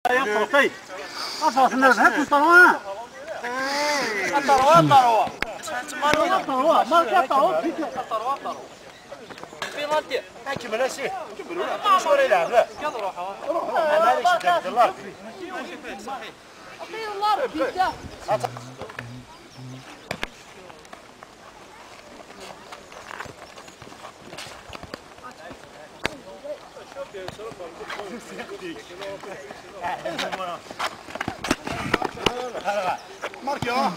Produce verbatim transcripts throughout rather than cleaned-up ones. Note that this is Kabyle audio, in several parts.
Ay, ay. Aẓret nerbeḥ-ik n ṭerwa. Ṭerwa, ṭerwa. Ṭerwa, ṭerwa. Marka ṭerwa, ṭerwa, ṭerwa. Penalty. Kemmel a sidi. Kemmel, ur tura yelɛeb. Ruḥ, ruḥ. Ruḥ, ruḥ. Ɛni ad yecdel Rebbi? Ṣaḥi. Rebbi, Rebbi. Marqué, hein.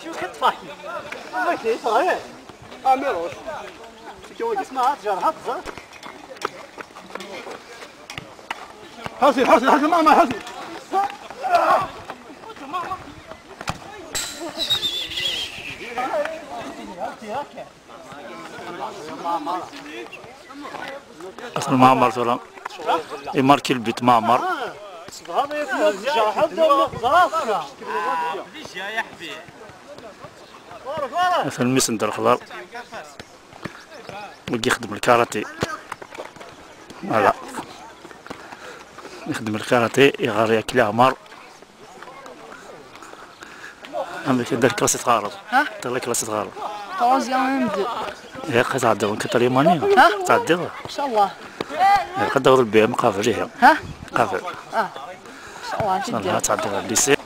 شو كتفاي؟ ما كيف، صحيح. Amiruc. Seg wagi smaɛat jerḥeḍ ẓer. Ḥasi, ḥasi, ḥasi, mama, ḥasi. Asmi Maɛmer tura. Imarki lbit Maɛmer. Tebɣaḍ ad jerḥeḍ ẓer. Atan mmi-s n Dda Lexḍer. Wigi ixeddem lkarati. Voilà. Ixeddem lkarati, iɣer yak leɛmer. Amek, anda la classe i teɣɣareḍ? Ha? Anda la classe i teɣɣareḍ? Troisième M deux. Ilaq ad tɛeddiḍ en quatrième année? Ha? Tɛeddiḍ? Inchallah. Ilaq ad d-tawiḍ le B M qabel, ihi. Ha? Qabel. Ah. Inchallah, inchallah, ad tɛeddiḍ lycée.